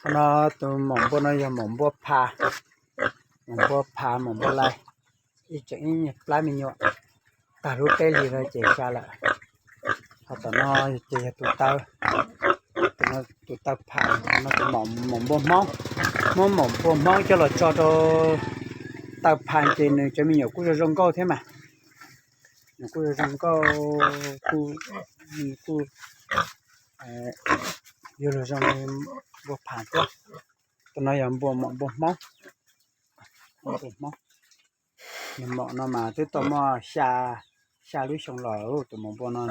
Qhov no tus maum npua no yog maum npua pha, maum npua pha, maum npua lai, ib tseem ib plab me nyuam, tag lub peb hlis no ces xya lawm. Qhov tom no ces yog tus taw, tus taw pha, no tus maum npua Hmoob, muab maum npua Hmoob coj los tso rau taw pha ces nws cov me nyuam kuj zoo zoo nkauj thiab mas. Nws kuj zoo zoo nkauj, kuj, kuj yuav luag zoo li npua pha thiab. Tus no yog npua maum npua Hmoob, npua Hmoob. Nws maum no mas twb tau muaj xya, xya lub xyoo los tus maum npua no.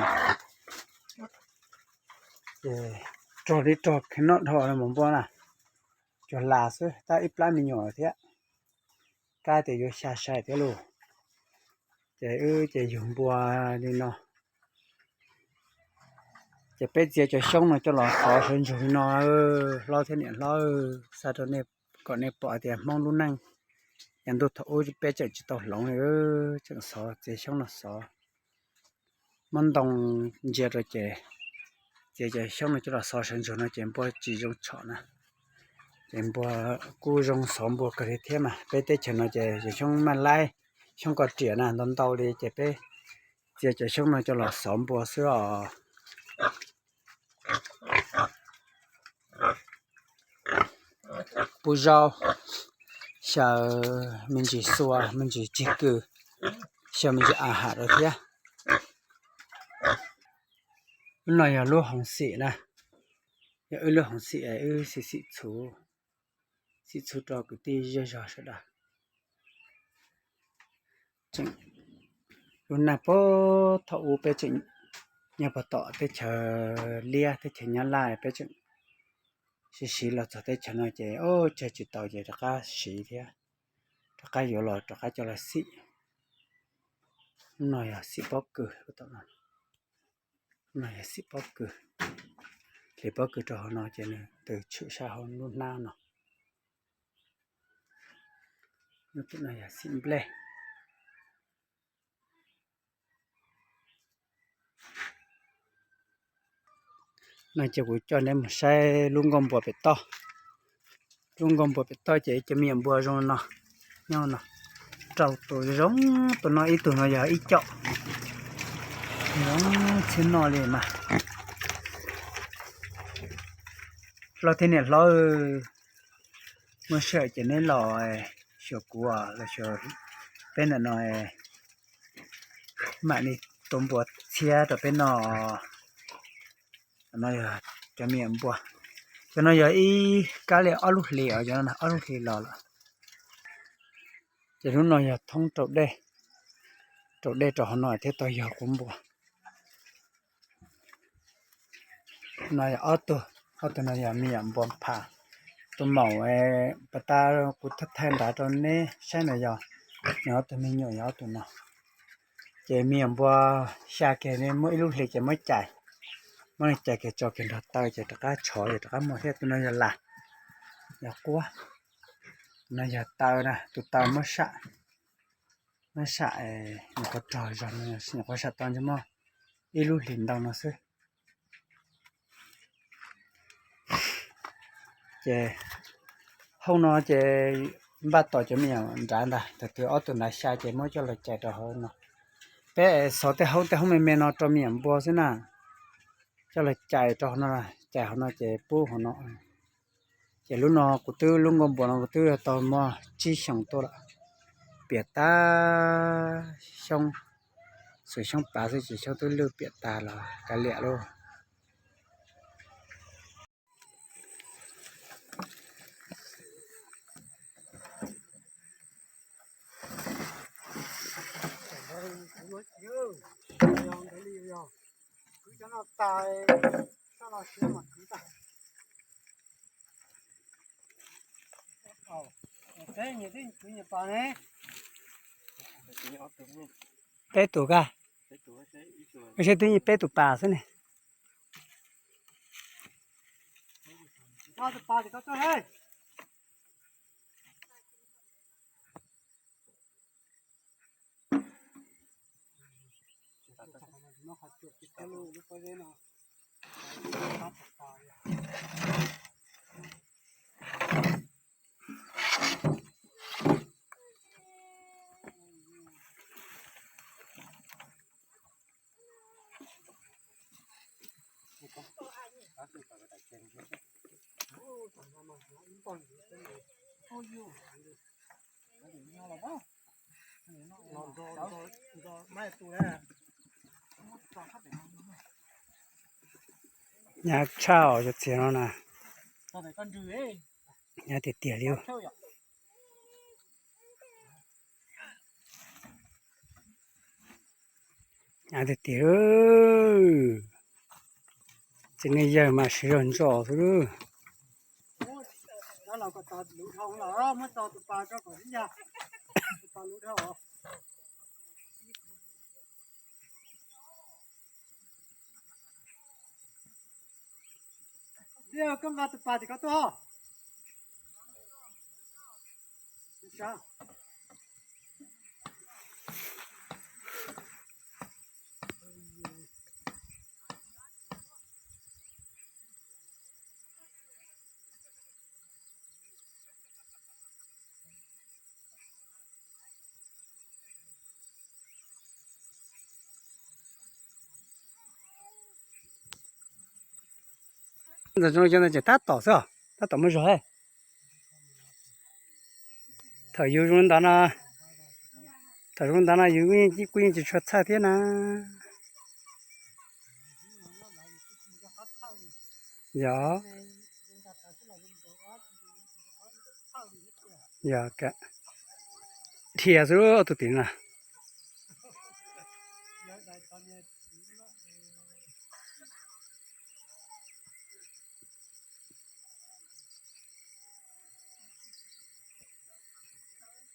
Ces rog li rog kheev noj dhau maum npua na, cuag las xwb, tab ib plab me nyuam thiab, kab tias yuav xya sai thiab lauj. Ces wb ces yug npua li no. Ces peb txia cov xyoob no coj los xov sawv ntsug li no, hlob thiab niam hlob, xa rau nej kom nej pom tias Hmoob lub neej yav ntuj thaum ub peb tseem tsis tau hloov li, tseem xov, txiav xyoob no xov. Muab ntoo ntsia rau ces txiav cov xyoob no coj los xov sawv ntsug no ces npua tsis zoo tshom na. Ces npua kuj zoo xov npua kawg li thiab mas peb teb chaws no ces cov xyoob maj laib, xyoob koj riam na ntau ntau li ces peb txiav cov xyoob no coj los xov npua xwb os. Pub zaub, xyaw me ntsis xua, me ntsis cig kws, xyaw me ntsis a ham rau thiab. Lub no yog lub hoov xim na, yog wb lub hoov xim, wb xim xim txhuv, xim txhuv rau kwv tij zej zog sawv daws. Tseem, lub neej puag thaum ub peb tseem nyob puag tom teb chaws liab teb chaws Nyab Laj, peb tseem siv siv los txog teb chaws no ces tsawg tsis tau ces rov qab siv thiab, rov qab yuav los rov qab coj los xim. Lub no yog xim pob kws, lub no yog xim pob kws, hliv pob kws rau hauv no ces nws tws tshwm sab hauv lub hnab no. Lub no yog xim nplej. No ces kuv coj neb mus saib lub nkuaj npua pem toj. Lub nkuaj npua pem toj ces cov me nyuam npua zoo no, nyob no, rau tus zoo, tus no ib tug no yog ib co, zoo txhiab noj li mas. Hlob thiab niam hlob, muaj sij hawm ces neb los xyuas kuv los xyuas peb ntawm no, mam li tua npua txhiab rau peb noj. No yog cov me nyuam npua, cov no yog ib kab li ob lub hlis os, cov no ob lub hlis los lawm. Ces lub no yog thoob rau dej, rau dej rau hauv no thiaj tau yog qub npua. No yog ob tug, ob tug no yog me nyuam npua pha. Tus maum pas tas kuv thaij nrad rau neb saib no yog, nws ob tug me nyuam yog ob tug no. Ces me nyuam npua xya kiag muaj ib lub hlis ces muab cais, muab cais kiag tso kiag nrog taw ces rov qab tshov ces rov qab muaj thiab. Tus no yog las, yog quab, no yog taw na, tus taw muab sam, muab sam nyuam qhuav rog zog, nyuam qhuav sam tau ntshe muaj ib lub hlis ntau no xwb. Ces hauv no ces npaj tos cov me nyuam nrad ntag, thaum twg ob tug nrad xya ces muab coj los cais rau hauv no. Peb xov tej hoob tej hoob me me no rau me nyuam npua xwb na, coj los cais rau hauv no, cais hauv no ces pub hauv no. Ces lub no kuv twb, lub nkuaj npua no kuv twb tau muaj tsib xyoos tuaj lawm, piam tas xyoob, xuas xyoob pav xwb ces xyoob twb lwj piam tas los kav liam lauj. Peb tus ka, seb twb peb tus pas xwb ne. Nyab tshaj os, cov txiv no na. Nyab tiag tiag li. Nyab tiag tiag. Txiv neej yawg mas siv zog ntso xwb. Ntawm zoo li cov ntawd tseem tab tom xwb os, tab tom muaj zog. Thaum yus zoo ntawd no, thaum zoo ntawd no yus kuj yeej tsis tshua txhawj thiab na. Yog, yog, dhia xwb ob tug tim no.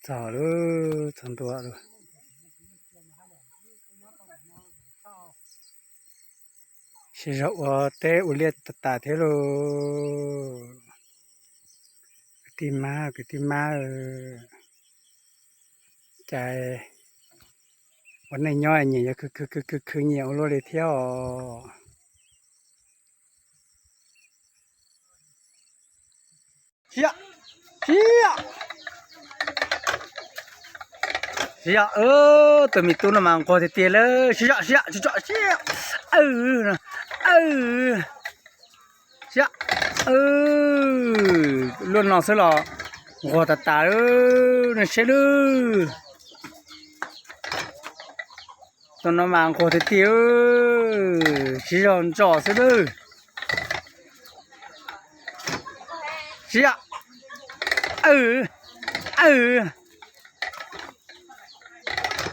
Txog lawm, txog ntua lawm. Siv zog ua teb ua liaj tas tas thiab lauj. Kwv tij mab, kwv tij mab, cas ua neej nyob nyias yuav khwv khwv khwv khwv nyias ua luaj li thiab os. Siab, siab, siab, tus me tub no mas nquag tiag tiag lawm. Siab, siab, siab, siab, aw, aw, siab, luaj no xwb los nquag tas tas lawm, nej saib lawm. Tus no mas nquag tiag tiag, siv zog ntso xwb lawm. Siab, aw, aw,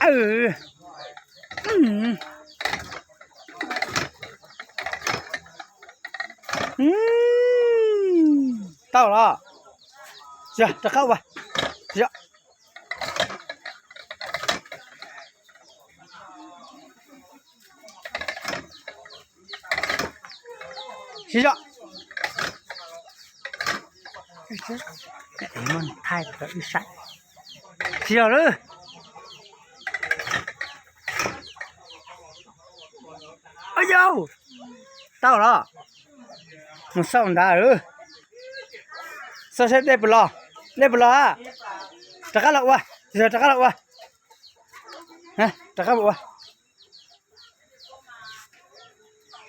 aw. Tau los. Rov qab ua. Siv zog. Muab thaij rau wb saib. Siv zog lawm. Yau, tau los. Mus xauj nrad. Xauj saib dej puas los. Dej puas los. Rov qab los ua. Rov qab los ua. Rov qab los ua.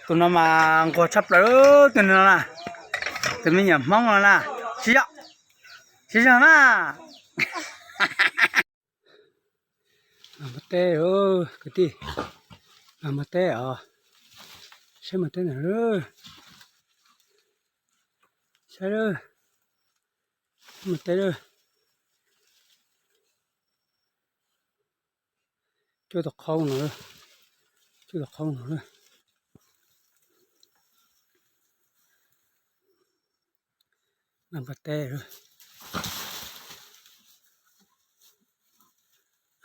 Tus no mas nquag tshaj plaws, tus no na, tus me nyuam Hmoob no na. Siv zog, siv zog na. Npua teb, kwv tij, npua teb os, saib npua teb ntawm lawm, saib lawm, npua teb lawm. Cuaj tus qhoob no, cuaj tus qhoob no. Npua teb,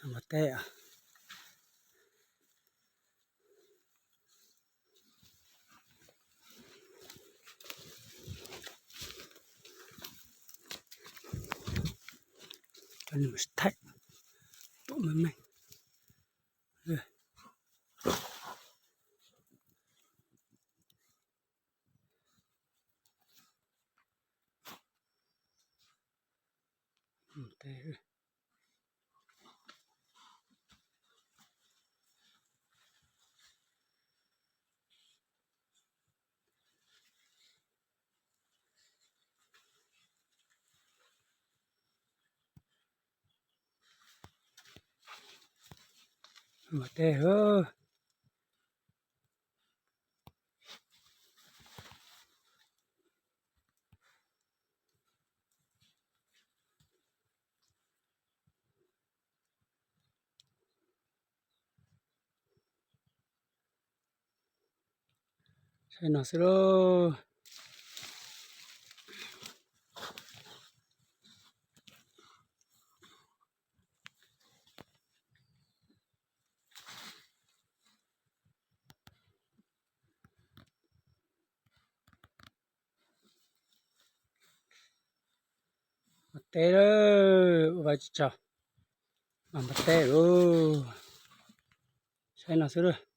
npua teb. Thaij, tuaj me me. Ua teb. Saib no xwb lauj. Ua teb lauj, ua tsis tsaug, mas ua teb lauj. Saib no xwb lauj.